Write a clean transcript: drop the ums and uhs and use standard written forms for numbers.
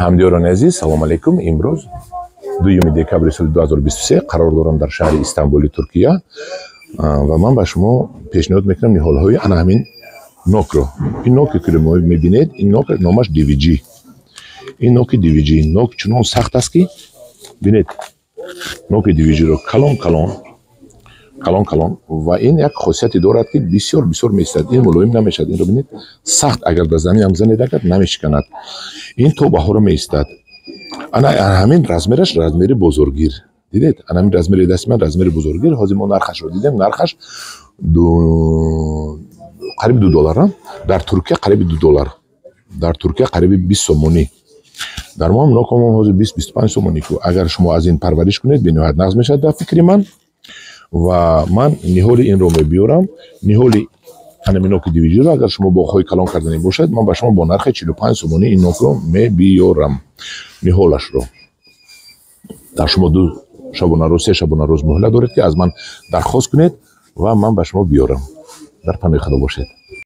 Ҳамдиёрони азиз, салом алейкум. Имрӯз 2 декабри соли 2023 қарор дорам дар шаҳри Истанбули Туркия ва ман ба шумо пешниҳод мекунам ниҳолҳои ана ҳамин нокро. Ин ноке ки мебинед, ин нок номаш Дивиҷи. Ин ноки Дивиҷи, нок чунон сахт аст, ки бинед, ноки Дивиҷиро калон калон, калон калон, ва ин як хосияте дорад, ки бисёр бисёр меистад. Ин мулоим намешавад. Инро бинед, сахт, агар дар замин занед, агар намешиканад, ин то баҳора меистад. Ана ҳамин размераш, размери бозоргир, дидед, ана ҳамин размери дасти ман, размери бозоргир. Ҳозир мо нархашро дидем, нархаш қариби 2 доллар дар Туркия, қариби 2 доллар дар Туркия, қариби 20 сомонӣ. Дар мо нокомон ҳозир 20-25 сомонӣ ку. Агар шумо аз ин парвариш кунед, бениҳоят нағз мешавад дар фикри ман. Ва ман ниҳоли инро мебиёрам, ниҳоли ҳанами ноки Дивиҷиро. Агар шумо боғҳои калон карданӣ бошад, ман ба шумо бо нархи 45 сомонӣ ин нокро мебиёрам, ниҳолашро. Дар шумо 2 шабонарӯз, 3 шабонарӯз муҳлат доред, ки аз ман дархост кунед ва ман ба шумо биёрам. Дар паноҳи Худо бошед.